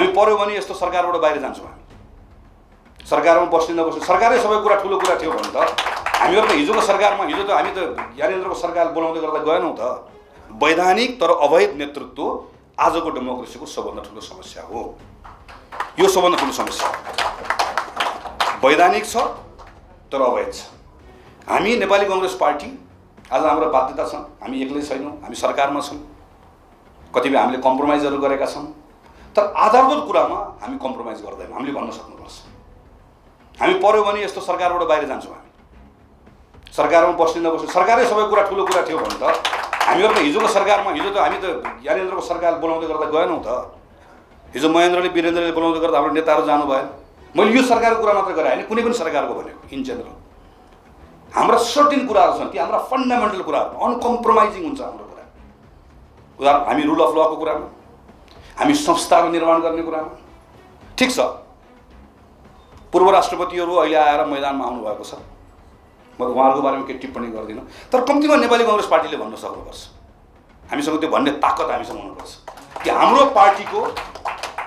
हामी पर्यो भने यस्तो सरकारबाट बाहिर जान्छौँ। हामी सरकारमा बस्ने नबस्ने सरकारै सबै कुरा ठुलो कुरा थियो भने त हामीहरू त हिजोको सरकारमा हिजो त हामी त ज्ञानेन्द्रको सरकार बनाउँदै गर्दा गएनौँ त। वैधानिक तर अवैध नेतृत्व आजको डेमोक्रेसीको सबभन्दा ठुलो समस्या हो। यो सबभन्दा ठुलो समस्या हो। वैधानिक छ तर अवैध छ। हामी नेपाली कांग्रेस पार्टी आज हाम्रो बाध्यता छ। हामी एक्लै छैनौँ, हामी सरकारमा छौँ। कतिपय हामीले कम्प्रोमाइजहरू गरेका छौँ, तर आधारभूत कुरामा हामी कम्प्रोमाइज गर्दैनौँ। हामीले भन्न सक्नुपर्छ हामी पर्यो भने यस्तो सरकारबाट बाहिर जान्छौँ। हामी सरकारमा बस्ने नबस्ने सरकारै सबै कुरा ठुलो कुरा थियो भने त हामीहरू त हिजोको सरकारमा हिजो त हामी त ज्ञानेन्द्रको सरकार बनाउँदै गर्दा गएनौँ त। हिजो महेन्द्रले वीरेन्द्रले बनाउँदै गर्दा हाम्रो नेताहरू जानु भएन। मैले यो सरकारको कुरा मात्र गरेँ होइन, कुनै पनि सरकारको भनेको इन जेनरल हाम्रा सर्टिन कुराहरू छन्, ती हाम्रा फन्डामेन्टल कुराहरू अनकम्प्रोमाइजिङ हुन्छ हाम्रो कुरा। उदाहरण हामी रुल अफ लको कुरामा, हामी संस्थाहरू निर्माण गर्ने कुरामा। ठिक छ, पूर्व राष्ट्रपतिहरू अहिले आएर मैदानमा आउनुभएको छ, म उहाँहरूको बारेमा केही टिप्पणी गर्दिनँ, तर कम्तीमा नेपाली कांग्रेस पार्टीले भन्न सक्नुपर्छ। हामीसँग त्यो भन्ने ताकत हामीसँग हुनुपर्छ कि हाम्रो पार्टीको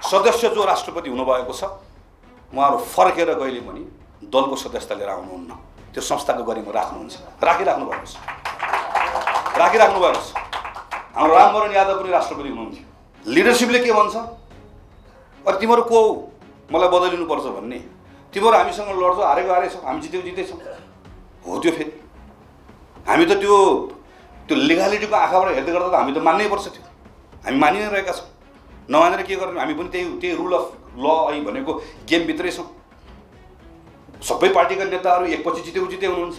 सदस्य जो राष्ट्रपति हुनुभएको छ उहाँहरू फर्केर कहिले पनि दलको सदस्यता लिएर आउनुहुन्न। त्यो संस्थाको गरिमा राख्नुहुन्छ, राखिराख्नु भएको छ। हाम्रो रामवरण यादव पनि राष्ट्रपति हुनुहुन्थ्यो। लिडरसिपले के भन्छ, अरे तिमीहरू को हो मलाई बदलिनुपर्छ भन्ने, तिमीहरू हामीसँग लड्छौ, हारेको हारेछौ, हामी जितेछौँ हो। त्यो फेरि हामी त त्यो लिगालिटीको आँखाबाट हेर्दै गर्दा त हामी त मान्नै पर्छ। त्यो हामी मानि नै रहेका छौँ। नमानेर के गर्नु, हामी पनि त्यही रुल अफ ल ऐ भनेको गेमभित्रै छौँ। सबै पार्टीका नेताहरू एकपछि जिते हुनुहुन्छ,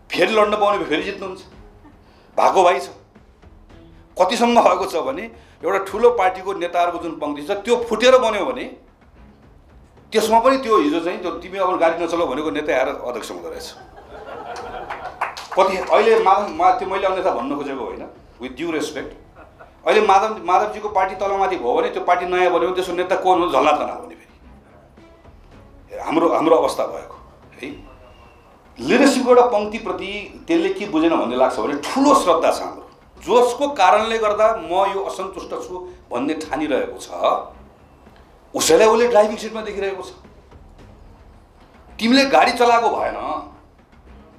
फेरि लड्न पाउने फेरि जित्नुहुन्छ। भएको भाइ छ। कतिसम्म भएको छ भने एउटा ठुलो पार्टीको नेताहरूको जुन पङ्क्ति छ त्यो फुटेर बन्यो भने त्यसमा पनि त्यो हिजो चाहिँ त्यो तिमी अब गाडी नचलाऊ भनेको नेता आएर अध्यक्ष हुँदो रहेछ। कति अहिले त्यो मैले अन्यथा भन्न खोजेको होइन, विथ ड्यु रेस्पेक्ट। अहिले माधवजीको पार्टी तलमाथि भयो भने त्यो पार्टी नयाँ बन्यो भने त्यसको नेता को हुनु, झल्ला तना हुने फेरि हाम्रो अवस्था भएको है। लिडरसिपको एउटा पङ्क्तिप्रति त्यसले के बुझेन भन्ने लाग्छ भने ठुलो श्रद्धा छ हाम्रो, जसको कारणले गर्दा म यो असन्तुष्ट छु भन्ने ठानिरहेको छ। उसैलाई उसले ड्राइभिङ सिटमा देखिरहेको छ। तिमीले गाडी चलाएको भएन,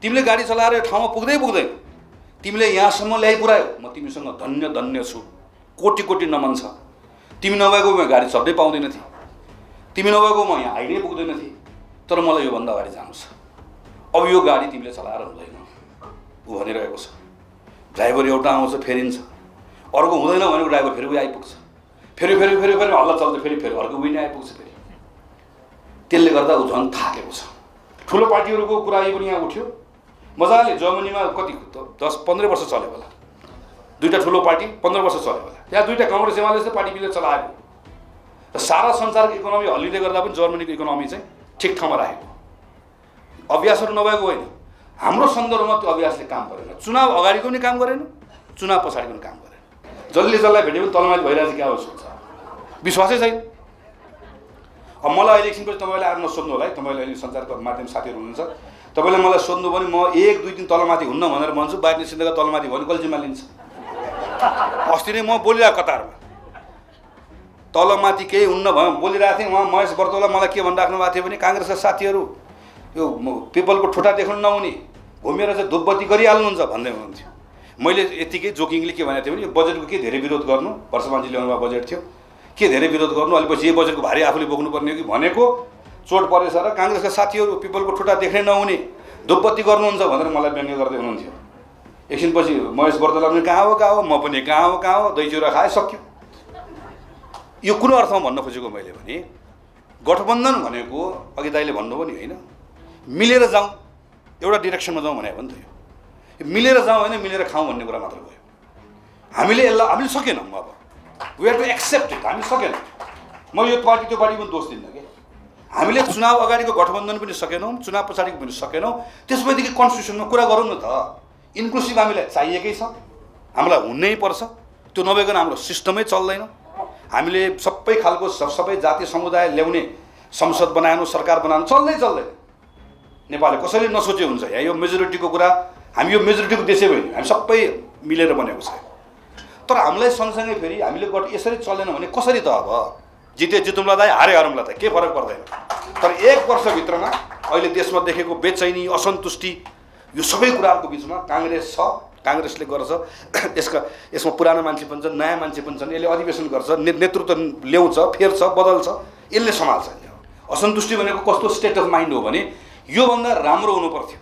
तिमीले गाडी चलाएर यो ठाउँमा पुग्दैन, तिमीले यहाँसम्म ल्याइपुर्यायो, म तिमीसँग धन्य छु, कोटी नमन छ। तिमी नभएको म गाडी चढ्नै पाउँदैन थिएँ, तिमी नभएको म यहाँ आइनै पुग्दैन थिएँ, तर मलाई योभन्दा अगाडि जानु छ। अब यो गाडी तिमीले चलाएर हुँदैन, ऊ भनिरहेको छ। ड्राइभर एउटा आउँछ फेरिन्छ, अर्को हुँदैन भनेको ड्राइभर फेरि आइपुग्छ, फेरि हल्ला चल्छ, फेरि अर्को उही नै आइपुग्छ फेरि। त्यसले गर्दा ऊ झन् थाकेको छ। ठुलो पार्टीहरूको कुरा पनि यहाँ उठ्यो मजाले। जर्मनीमा कति 10-15 वर्ष चल्यो होला, दुईवटा ठुलो पार्टी 15 वर्ष चल्यो होला। त्यहाँ दुईवटा काङ्ग्रेस एमाले जस्तै पार्टी मिलेर चलाएको र सारा संसारको इकोनोमी हल्लिँदै गर्दा पनि जर्मनीको इकोनोमी चाहिँ ठिक ठाउँमा राखेको। अभ्यासहरू नभएको होइन, हाम्रो सन्दर्भमा त्यो अभ्यासले काम गरेन। चुनाव अगाडिको पनि काम गरेन, चुनाव पछाडिको पनि काम गरेन। जसलाई भेट्यो भने तलमाथि भइरहेको क्या सोच्छ, विश्वासै छैन। अब मलाई अहिले एकछिनपछि तपाईँले आएर नसोध्नु होला है, तपाईँले अहिले सञ्चारको माध्यम साथीहरू हुनुहुन्छ, तपाईँले मलाई सोध्नु भने म 1-2 दिन तलमाथि हुन्न भनेर भन्छु, बाहिर निस्किँदा तलमाथि भयो भने कसले जिम्मा लिन्छ? अस्ति नै म बोलिरहेको कतारमा तलमाथि केही हुन्न भयो बोलिरहेको थिएँ। उहाँ महेश बर्तौला मलाई के भनिराख्नु भएको थियो भने काङ्ग्रेसका साथीहरू यो पिपलको ठुटा देख्नु नहुने घुमेर चाहिँ धुपबत्ती गरिहाल्नुहुन्छ भन्दै हुनुहुन्थ्यो। मैले यतिकै जोकिङले के भनेको थिएँ भने यो बजेटको के धेरै विरोध गर्नु, वर्षमानजी ल्याउनुभएको बजेट थियो, के धेरै विरोध गर्नु, अहिले पछि यो बजेटको भारी आफूले बोक्नुपर्ने हो कि भनेको चोट परेछ र काङ्ग्रेसका साथीहरू पिपलको ठुटा देख्नै नहुने धुपबत्ती गर्नुहुन्छ भनेर मलाई व्यङ्ग्य गर्दै हुनुहुन्थ्यो। एकछिनपछि महेश बर्तौला पनि कहाँ हो, म पनि कहाँ हो, दही चिउरा खाए सक्यो। यो कुन अर्थमा भन्न खोजेको मैले भने गठबन्धन भनेको अघि दाइले भन्नुभयो नि होइन, मिलेर जाउँ, एउटा डिरेक्सनमा जाउँ भने हो नि त। यो मिलेर जाउँ होइन मिलेर खाउँ भन्ने कुरा मात्र भयो। हामीले सकेनौँ। अब we have to accept it. हामी सकेनौँ। म यो पार्टी त्यो पार्टी पनि दोष दिन्न कि हामीले चुनाव अगाडिको गठबन्धन पनि सकेनौँ, चुनाव पछाडिको पनि सकेनौँ। त्यसपछिदेखि कन्स्टिट्युसनमा कुरा गरौँ न त। इन्क्लुसिभ हामीलाई चाहिएकै छ, हामीलाई हुनै पर्छ। त्यो नभइकन हाम्रो सिस्टमै चल्दैन। हामीले सबै खालको सबै जाति समुदाय ल्याउने संसद बनाउनु, सरकार बनाउनु चल्दैन। नेपालले कसैले नसोचे हुन्छ यहाँ यो मेजोरिटीको कुरा, हामी यो मेजोरिटीको देशै होइन, हामी सबै मिलेर बनेको छ। तर हामीलाई सँगसँगै फेरि हामीले यसरी चलेन भने कसरी त अब जिते जितौँला दाइ, हारे हारौँला दाइ, केही फरक पर्दैन। तर 1 वर्षभित्रमा अहिले देशमा देखेको बेचैनी, असन्तुष्टि, यो सबै कुराहरूको बिचमा काङ्ग्रेस छ, काङ्ग्रेसले गर्छ। यसमा पुरानो मान्छे पनि छन्, नयाँ मान्छे पनि छन्। यसले अधिवेशन गर्छ, नेतृत्व ल्याउँछ, फेर्छ, बदल्छ, यसले सम्हाल्छ। असन्तुष्टि भनेको कस्तो स्टेट अफ माइन्ड हो भने योभन्दा राम्रो हुनु पर्थ्यो,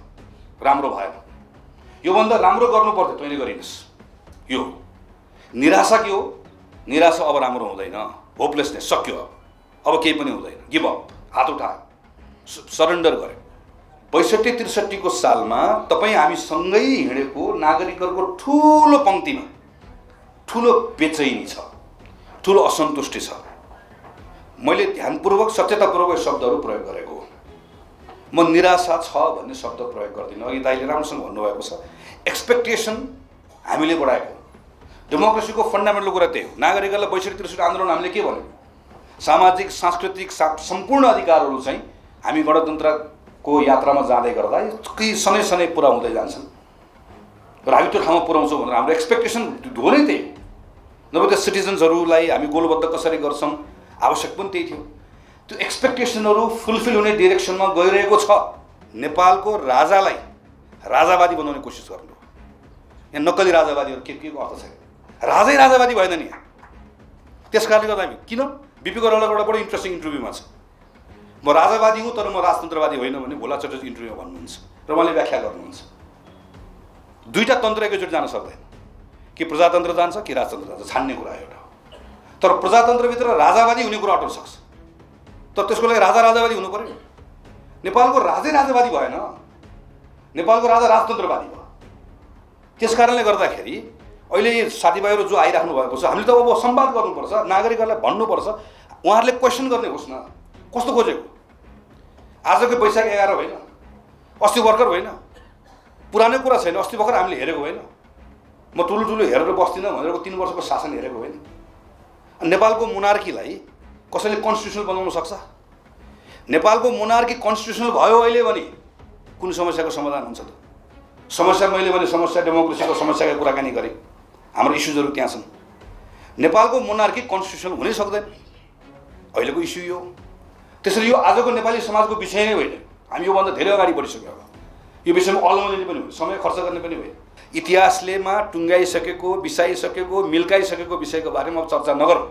राम्रो भएन, योभन्दा राम्रो गर्नु पर्थ्यो, तैँले गरिनस्। यो निराशा के हो? निराशा अब राम्रो हुँदैन, होपलेसनेस, सक्यो, अब केही पनि हुँदैन, गिभ अप, हात उठायो, सरेन्डर गरे। 62-63 को सालमा तपाईँ हामी सँगै हिँडेको नागरिकहरूको ठुलो पङ्क्तिमा ठुलो बेचैनी छ, ठुलो असन्तुष्टि छ। मैले ध्यानपूर्वक सचेततापूर्वक शब्दहरू प्रयोग गरेको हो। म निराशा छ भन्ने शब्द प्रयोग गर्दिनँ। अघि दाइले राम्रोसँग भन्नुभएको छ, एक्सपेक्टेसन हामीले बढाएको। डेमोक्रेसीको फन्डामेन्टल कुरा त्यही हो। नागरिकहरूलाई 62-63 आन्दोलन हामीले के भन्यो? सामाजिक, सांस्कृतिक सम्पूर्ण अधिकारहरू चाहिँ हामी गणतन्त्रको यात्रामा जाँदै गर्दा केही सनै सनै पुरा हुँदै जान्छन् र हामी त्यो ठाउँमा पुर्याउँछौँ भनेर हाम्रो एक्सपेक्टेसन हो नै त्यही। नभए त्यो सिटिजन्सहरूलाई हामी गोलबद्ध कसरी गर्छौँ, आवश्यक पनि त्यही थियो। त्यो एक्सपेक्टेसनहरू फुलफिल हुने डिरेक्सनमा गइरहेको छ। नेपालको राजालाई राजावादी बनाउने कोसिस गर्नु, यहाँ नक्कली राजावादीहरू के अर्थ छैन। राजै राजावादी भएन नि यहाँ। त्यस कारणले गर्दा हामी किन बिपी गौरवालाको एउटा बडो इन्ट्रेस्टिङ इन्टरभ्यूमा छ, म राजावादी हुँ तर म राजतन्त्रवादी होइन भन्ने भोला चटर्जी इन्टरभ्यूमा भन्नुहुन्छ र उहाँले व्याख्या गर्नुहुन्छ। दुईटा तन्त्र एकैचोटि जान सक्दैन, कि प्रजातन्त्र जान्छ कि राजतन्त्र जान्छ, छान्ने कुरा एउटा। तर प्रजातन्त्रभित्र राजावादी हुने कुरा अटल सक्छ, तर त्यसको लागि राजा राजावादी हुनु पर्यो। नेपालको राजै राजावादी भएन, नेपालको राजा राजतन्त्रवादी भयो। त्यस कारणले गर्दाखेरि अहिले साथीभाइहरू जो आइराख्नु भएको छ, हामीले त अब संवाद गर्नुपर्छ, नागरिकहरूलाई भन्नुपर्छ, उहाँहरूले क्वेसन गर्ने होस् न, कस्तो खोजेको? आजको वैशाख 11 होइन, अस्ति भर्खर होइन, पुरानै कुरा छैन। अस्ति भर्खर हामीले हेरेको होइन, म ठुलो ठुलो हेरेर बस्दिनँ भनेर 3 वर्षको शासन हेरेको होइन। नेपालको मोनार्कीलाई कसैले कन्स्टिट्युसनल बनाउन सक्छ? नेपालको मोनार्की कन्स्टिट्युसनल भयो अहिले भने कुन समस्याको समाधान हुन्छ त? समस्या मैले भने समस्या डेमोक्रेसीको समस्याको कुराकानी गरेँ, हाम्रो इस्युजहरू त्यहाँ छन्। नेपालको मोनार्की कन्स्टिट्युसनल हुनै सक्दैन, अहिलेको इस्यु यो। त्यसैले यो आजको नेपाली समाजको विषय नै होइन, हामी योभन्दा धेरै अगाडि बढिसक्यो। अब यो विषयमा अल्मलिने पनि होइन, समय खर्च गर्ने पनि होइन। इतिहासलेमा टुङ्गाइसकेको, बिसाइसकेको, मिल्काइसकेको विषयको बारेमा चर्चा नगरौँ।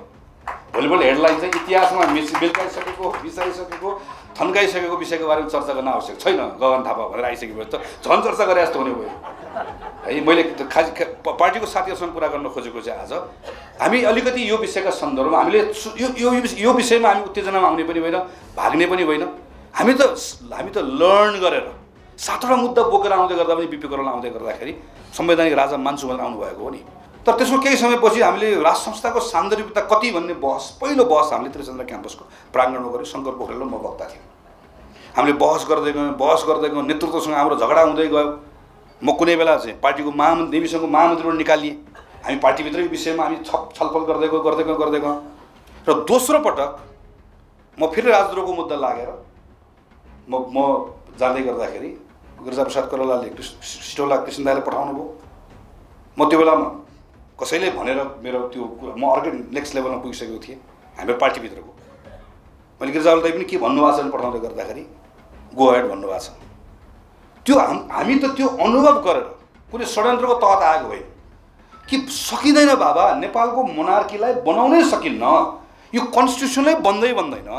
भोलिपल्ट हेडलाइन चाहिँ इतिहासमा मिल्काइसकेको, बिसाइसकेको, थन्काइसकेको विषयको बारेमा चर्चा गर्न आवश्यक छैन, गगन थापा भनेर आइसकेपछि त झन् चर्चा गरे जस्तो हुने भयो है। मैले खास पार्टीको साथीहरूसँग कुरा गर्न खोजेको चाहिँ आज हामी अलिकति यो विषयका सन्दर्भमा हामीले यो विषयमा हामी उत्तेजनामा आउने पनि होइन, भाग्ने पनि होइन। हामी त लर्न गरेर 7वटा मुद्दा बोकेर आउँदै गर्दा पनि बिपी गौरवाल आउँदै गर्दाखेरि संवैधानिक राजा मान्छु भनेर आउनुभएको हो नि। तर त्यसको केही समयपछि हामीले राष्ट्र संस्थाको सान्दर्भिकता कति भन्ने पहिलो बहस हामीले त्रिचन्द्र क्याम्पसको प्राङ्गणमा गऱ्यौँ। शङ्कर पोखरेल र म वक्ता थियौँ। हामीले बहस गर्दै गयौँ, नेतृत्वसँग हाम्रो झगडा हुँदै गयो। म कुनै बेला चाहिँ पार्टीको नेविसँगको महामन्त्रीबाट निकालिएँ। हामी पार्टीभित्रै विषयमा हामी छलफल गर्दै गयौँ र दोस्रो पटक म फेरि राजद्रोहको मुद्दा लागेर म जाँदै गर्दाखेरि गिरिजाप्रसाद कोइरालाले सिटौला कृष्ण दाइलाई पठाउनु भयो। म त्यो बेलामा कसैले भनेर मेरो त्यो कुरा म अर्कै नेक्स्ट लेभलमा पुगिसकेको थिएँ हाम्रो पार्टीभित्रको। मैले गिरिजाप्रसाद दाइ पनि के भन्नुभएको छ भने पठाउँदै गर्दाखेरि गो हेड भन्नुभएको छ। त्यो हामी त त्यो अनुभव गरेर कुनै षड्यन्त्रको तहत आएको होइन कि सकिँदैन बाबा, नेपालको मोनार्कीलाई बनाउनै सकिन्न, यो कन्स्टिट्युसनलाई बन्दैन।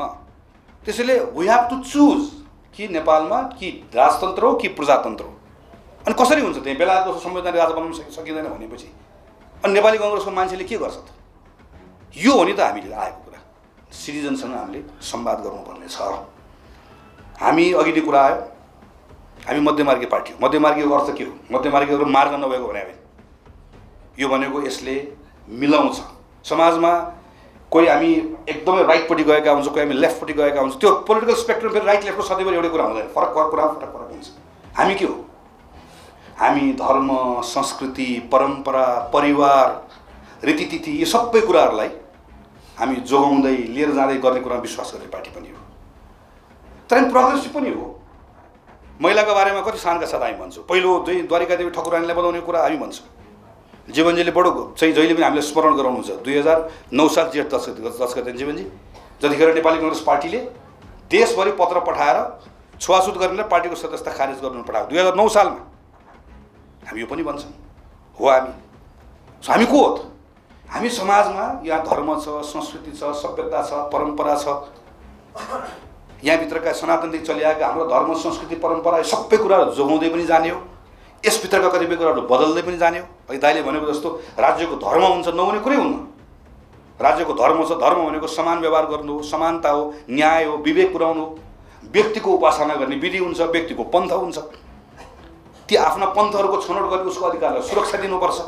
त्यसैले वी हेभ टु चुज कि नेपालमा कि राजतन्त्र हो कि प्रजातन्त्र हो। अनि कसरी हुन्छ त्यही बेलायतको संवैधानिक राजा बनाउन सकिँदैन भनेपछि अनि नेपाली कङ्ग्रेसको मान्छेले के गर्छ त? यो हो नि त हामीले आएको कुरा। सिटिजनसँग हामीले संवाद गर्नुपर्ने छ। हामी अघि नै कुरा आयो, हामी मध्यमार्गी पार्टी हो। मध्यमार्गीको अर्थ के हो? मध्यमार्गीको मार्ग नभएको भने हामी यो भनेको यसले मिलाउँछ समाजमा। कोही हामी एकदमै राइटपट्टि गएका हुन्छ, कोही हामी लेफ्टपट्टि गएका हुन्छ। त्यो पोलिटिकल स्पेक्ट्रम फेरि राइट लेफ्टको सधैँभरि एउटै कुरा हुँदैन, फरक हुन्छ। हामी के हो? हामी धर्म, संस्कृति, परम्परा, परिवार, रीतिथिति यो सबै कुराहरूलाई हामी जोगाउँदै लिएर जाँदै गर्ने कुरामा विश्वास गर्ने पार्टी पनि हो। तर हामी प्रोग्रेसिभ पनि हो। महिलाको बारेमा कति सानका साथ हामी भन्छौँ। पहिलो द्वारिका देवी ठकुरानीलाई बनाउने कुरा हामी भन्छौँ। जीवनजीले बडो चाहिँ जहिले पनि हामीले स्मरण गराउनुहुन्छ। 2009 साल जेठ 10 गते जीवनजी जतिखेर नेपाली कांग्रेस पार्टीले देशभरि पत्र पठाएर छुवाछुत गर्नेलाई पार्टीको सदस्यता खारेज गर्नु पठाएको 2009 सालमा हामी यो पनि भन्छौँ हो हामी को हो त? हामी समाजमा यहाँ धर्म छ, संस्कृति छ, सभ्यता छ, परम्परा छ। यहाँभित्रका सनातनदेखि चलिआएका हाम्रो धर्म, संस्कृति, परम्परा सबै कुराहरू जोगाउँदै पनि जाने हो। यसभित्रका कतिपय कुराहरू बदल्दै पनि जाने हो। अघि दाइले भनेको जस्तो राज्यको धर्म हुन्छ नहुने कुरै हुन्न। राज्यको धर्म छ, धर्म भनेको समान व्यवहार गर्नु हो, समानता हो, न्याय हो, विवेक पुर्याउनु हो। व्यक्तिको उपासना गर्ने विधि हुन्छ, व्यक्तिको पन्थ हुन्छ। ती आफ्ना पन्थहरूको छनौट गर्ने उसको अधिकारलाई सुरक्षा दिनुपर्छ।